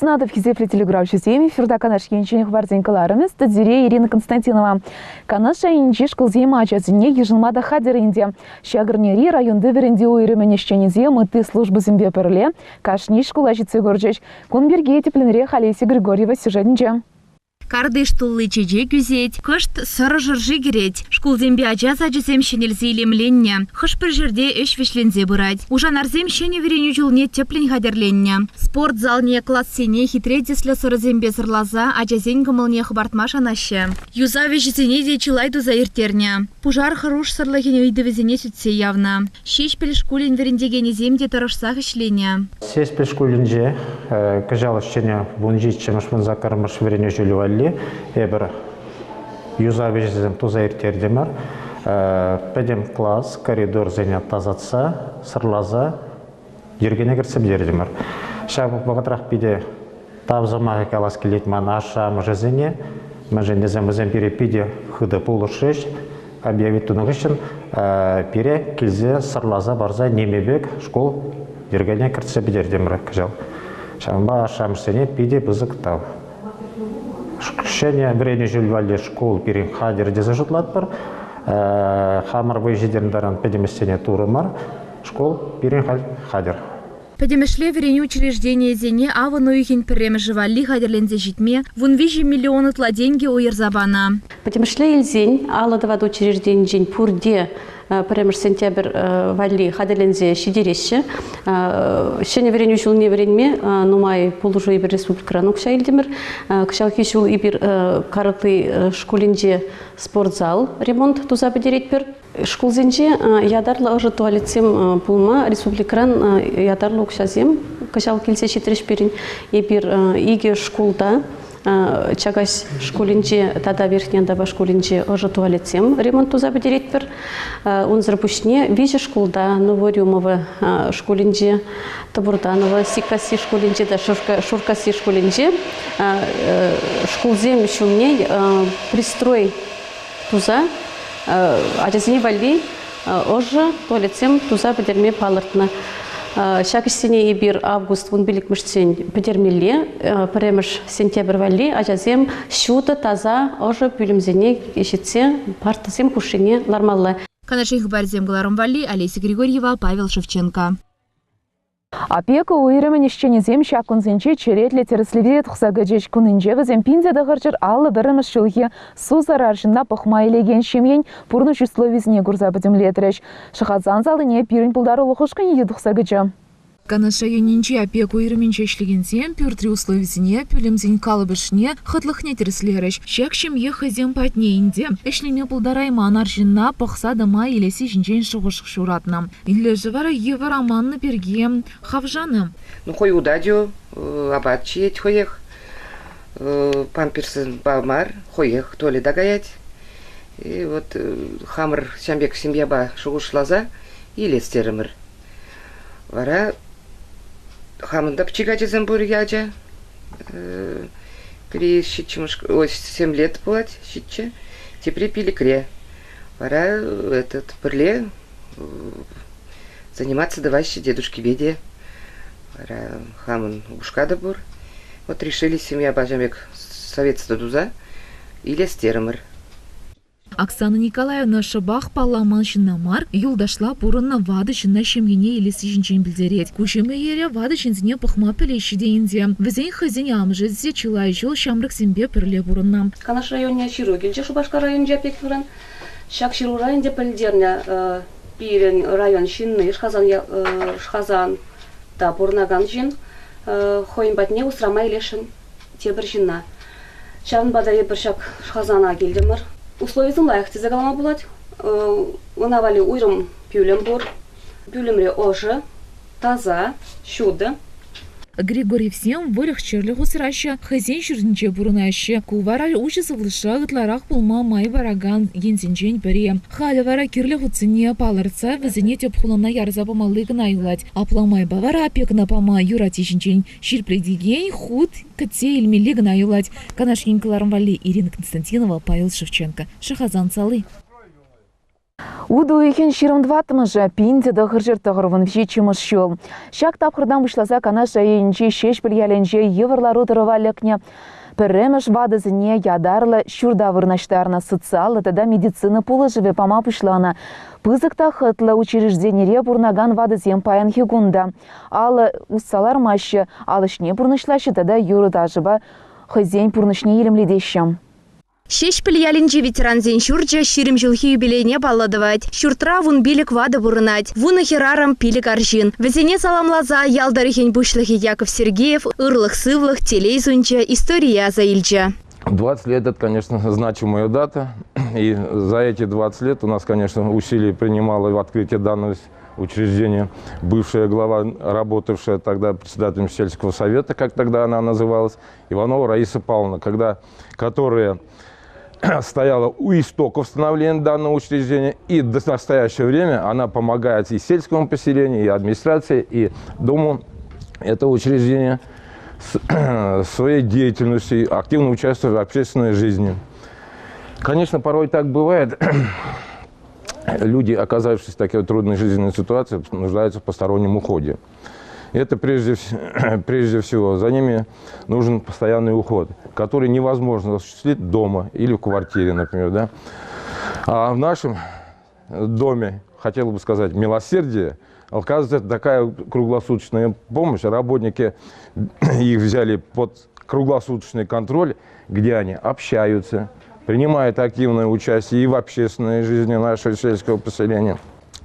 Сывлӑх сунатӑп, хисеплӗ телекуравҫӑсем. Эфирта Канаш енчен хыпарсен кӑларӑмӗ студире Ирина Константинова. Канаш районӗнчи шкулсем ачасене йышӑнма та хатӗр ӗнтӗ. Ҫак эрнери районти вӗрентӳ уйрӑмӗн ӗҫченӗсем ытти службӑсемпе пӗрле кашни шкула ҫитсе курчӗҫ. Кун пирки тӗплӗнрех Олеся Григорьева сюжетӗнче. Картиш тулли чечек ӳсет, кӑшт сӑрӑ шӑрши кӗрет. Шкулсемпе ача сачӗсем ҫӗнелсе илемленнӗ. Хӑш-пӗр ҫӗрте ӗҫ вӗҫленсе пырать. Ушанарсем ҫӗнӗ вӗренӳ ҫулне тӗплӗн хатӗрленнӗ. Спорт залне, классене хитре тӗслӗ сӑрӑсемпе сӑрласа ачасен кӑмӑлне хӑпартма шанаҫҫӗ. Юсав ӗҫӗсене те чылай туса ирттернӗ. Пушар хӑрушсӑрлӑхӗн ыйтӑвӗсене сӳтсе явнӑ. Ҫеҫпӗл шкулӗн вӗрентекенӗсем те тӑрӑшсах ӗҫленӗ. Ҫеҫпӗл шкулӗнче кӑҫал ӗҫчене 17-мӗш, 18-мӗш вӗренӳ ҫулӗ валли эпир юсав ӗҫӗсем туса ирттертӗмӗр. Пӗтӗм класс, коридорсене тасатса, сӑрласа йӗркене кӗртсе пӗтертӗмӗр. Ҫав вӑхӑтрах питӗ тав сӑмахӗ калас килет ман ашшӗ-амӑшӗсене, мӗншӗн тесен вӗсем пире питӗ хытӑ пулӑшрӗҫ. Объявить тунӑ хыҫҫӑн пире килсе сӑрласа парса ниме пек шкул йӗркене кӗртсе пӗтертӗмӗр кӑҫал. Ҫавӑнпа ашшӗ-амӑшсене питӗ пысӑк тав. Ҫӗнӗ вӗренӳ ҫул валли шкул пирӗн хатӗр тесе шутлатпӑр. Хамӑр вӑй ҫитернӗ таран пӗтӗм ӗҫсене турӑмӑр. Шкул пирӗн халь хатӗр. Пӗтӗмӗшле вӗренӳ учрежденийӗсене авӑн уйӑхӗн пӗрремӗшӗ валли хатӗрленсе ҫитме 13 миллион ытла тенкӗ уйӑрса панӑ. Пӗтӗмӗшле илсен 54 учрежденинчен пурте пӗрремӗш сентябрь валли хатӗрленсе ҫитереҫҫӗ. Ҫӗнӗ вӗренӳ ҫулне вӗренме нумай пулӑшу эпир республикӑран укҫа илтӗмӗр. Кӑҫалхи ҫул эпир Карӑкли шкулӗнче спортзал ремонт туса пӗтеретпӗр. Шкулсенче ятарлӑ ӑшӑ туалетсем пулма республикӑран ятарлӑ укҫасем кӑҫал килсе ҫитрӗҫ пирӗн. Эпир икӗ шкулта Чакаҫ шкулӗнче тата Верхний Антапа шкулӗнче ӑшӑ туалетсем ремонт туса пӗтеретпӗр. Унсӑр пуҫне виҫӗ шкулта Новорюмово шкулӗнче, Тӑпӑртаново, Сиккасси шкулӗнче тата Шуркасси шкулӗнче шкулсем ҫумне пристрой туса ачасене валли ӑшӑ туалетсем туса пӗтерме палӑртнӑ. Ҫак ӗҫсене эпир август 15-мӗшсен пӗтермелле. Пӗрремӗш сентябрь валли ачасем ҫутӑ, таса, ӑшӑ пӳлӗмсене ҫитсе партӑсем хушшине лармалла. Канашри хыпарсем кӑларӑм валли Олеся Григорьева, Павел Шевченко. Опека уйрӑмӗн ӗҫченӗсем ҫак кунсенче черетлӗ тӗрӗслеве тухса кӗчӗҫ. Кунӗнче вӗсем 1951 ҫулхи сусӑр арҫынна пӑхма илекен ҫемьен пурнӑҫ условийӗсене курса пӗтӗмлетрӗҫ. Шӑхасан салине пирӗн пултарулӑх ушкӑнӗ те тухса кӗчӗ. Канаш районӗнчи опека уйрӑмӗнче ӗҫлекенсем пӳртри условисене, пӳлӗмсен калӑпӑшне, хӑтлӑхне тӗрӗслерӗҫ. Ҫак ҫемье хӑйсем патне ӗнтӗ ӗҫлеме пултарайман арҫынна пӑхса тӑма илесси ҫинчен шухӑш ҫуратнӑ. Лешӗ вара йывӑр аманнӑ пирки хавшанӑ. Ну, хӑй утать апат ҫиет хӑех. Памперспа мар, хӑех туалета каять. И вот хамӑр ҫам пек семьяпа шухӑшласа илес терӗмӗр. Вара хамӑн та пӗчӗк ачасем пур ячӗ. Пӗри ҫиччӗмӗш, ой, семь лет пулать, ҫиччӗ, тепри пилӗкре. Вара этот пӗрле заниматься тӑваҫҫӗ дедушкипе те. Вара хамӑн упӑшка та пур. Вот решили семьяпа ҫавӑн пек советство туса илес терӗмӗр. Оксана Николаевна шӑпах палламан ҫынна мар, юлташла пурӑннӑ ватӑ ҫынна ҫемьене илесси ҫинчен пӗлтерет. Ку ҫемьере ватӑ ҫынсене пӑхма пӗлеҫҫӗ те ӗнтӗ. Вӗсен хӑйсен амӑшӗ те чылай ҫул ҫамрӑксемпе пӗрле пурӑннӑ. Канаш районне ҫыру килчӗ Шупашкар районӗнчи опекунран. Ҫак ҫырура ӗнтӗ пӗлтернӗ пирӗн район ҫынни Шхасан та пурӑнакан ҫын хӑйӗн патне усрама илесшӗн тепӗр ҫынна. Ҫавӑнпа та эпир ҫак Шхасана килтӗмӗр. Условисем лайӑх тесе калама пулать. Ӑна валли уйрӑм пӳлӗм пур. Пӳлӗмре ӑшӑ, таса, ҫутӑ. Григорьевсем выльӑх-чӗрлӗх усраҫҫӗ, хӑйсен ҫуртӗнче пурӑнаҫҫӗ. Ку вара уҫӑ сывлӑшра ытларах пулма май паракан енсенчен пӗри. Халӗ вара кирлӗ хутсене палӑртса вӗсене тӗп хулана ярса памалли кӑна юлать. Апла майпа вара опекӑна пама юрать ҫинчен ҫирӗплетекен хут кӗтсе илмелли кӑна юлать. Канаш ен кӑларӑм валли Ирина Константинова, Павел Шевченко, Шӑхасан сали. Утӑ уйӑхӗн 24-мӗшӗ 1997 ҫул. Ҫак тапхӑртан пуҫласа Канаш районӗнчи Ҫеҫпӗл ялӗнче йывӑр лару-тӑрӑва лекнӗ пӗрремӗш ватӑсене ятарлӑ ҫурта вырнаҫтарнӑ социаллӑ тата медицина пулӑшӑвӗ пама пуҫланӑ. Пысӑк та хӑтлӑ учрежденире пурӑнакан ватӑсем паянхи кун та алӑ усса лармаҫҫӗ, ал ӗҫне пурнӑҫлаҫҫӗ тата юрӑ-ташӑпа хӑйсен пурнӑҫне илемлетеҫҫӗ. Ҫеҫпӗл ялӗнчи ветерансен ҫурчӗ 20 ҫулхи юбилейне паллӑ тӑвать. Ҫуртра 15 ватӑ пурӑнать, вунӑ хӗрарӑм, пилӗк арҫын. Вӗсене саламласа ял тӑрӑхӗн пуҫлӑхӗ Яков Сергеев ырлӑх-сывлӑх, телей сунчӗ, историе аса илчӗ. 20 лет – это, конечно, значимая дата. И за эти 20 лет у нас, конечно, усилия принимала в открытии данного учреждения бывшая глава, работавшая тогда председателем сельского совета, как тогда она называлась, Иванова Раиса Павловна, когда, которая стояла у истоков становления данного учреждения, и до настоящего времени она помогает и сельскому поселению, и администрации, и дому этого учреждения своей деятельностью, активно участвует в общественной жизни. Конечно, порой так бывает, люди, оказавшись в такой трудной жизненной ситуации, нуждаются в постороннем уходе. Это прежде всего, за ними нужен постоянный уход, который невозможно осуществить дома или в квартире, например. Да? А в нашем доме, хотел бы сказать, милосердие, оказывается, такая круглосуточная помощь. Работники их взяли под круглосуточный контроль, где они общаются, принимают активное участие и в общественной жизни нашего сельского поселения.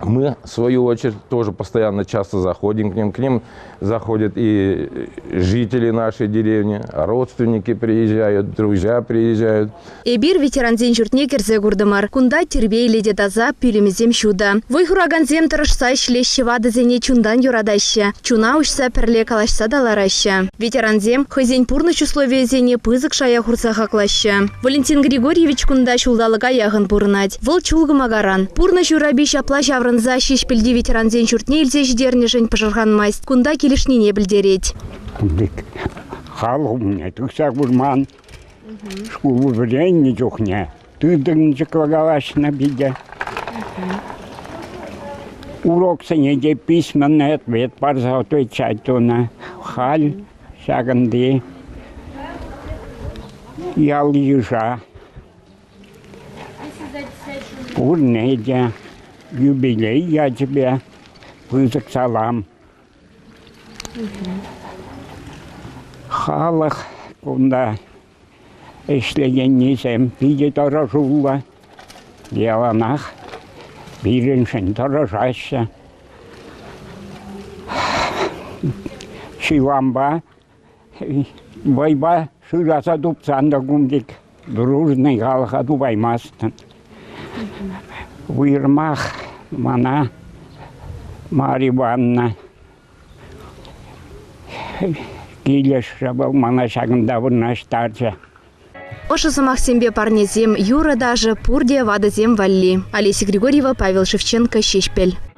Мы, в свою очередь, тоже постоянно часто заходим к ним. К ним заходят и жители нашей деревни, родственники приезжают, друзья приезжают. Эпир ветерансен ҫуртне кӗрсе куртӑмӑр. Кунта тирпейлӗ те таса, пӳлӗмӗсем ҫутӑ. Вӑй хуракансем тӑрӑшса ӗҫлеҫҫӗ, ватӑсене чунтан юратаҫҫӗ. Чуна уҫса пӗрле калаҫса та лараҫҫӗ. Ветерансем хӑйсен пурнӑҫ условийӗсене пысӑк шая хурса хаклаҫҫӗ. Валентин Григорьевич кунта ҫулталӑка яхӑн пурӑнать. Вӑл Чулкӑмакаран. Пурнӑҫ урапи ҫапла ҫаврӑнса Ҫеҫпӗлти ветерансен ҫуртне илсе ҫитернӗшӗн пӑшӑрханмасть. Кунта килӗшнине пӗлтерет. Халӑх умне тухса курман. Шкул вӗреннӗ чухне тытӑнчӑклӑ калаҫнӑ питӗ. Уроксене те письменный ответ парса отвечать тунӑ. Халь ҫакӑнти ял-йыша пурне те юбилей ячӗпе пысӑк салам. Халӑх кунта ӗҫлекеннисем питӗ тӑрӑшуллӑ, яланах пирӗншӗн тӑрӑшаҫҫӗ. Ҫылампа вӑйпа шыраса тупсан та кун пек дружный халӑха тупаймастӑн. Уйрӑмах мана Марья Ивановна килӗшрӗ вӑл мана ҫакӑнта вырнаҫтарчӗ. Ӑшӑ сӑмахсемпе парнесем, юрӑ-ташӑ пурте ватӑсем валли. Олеся Григорьева, Павел Шевченко, Ҫеҫпӗл.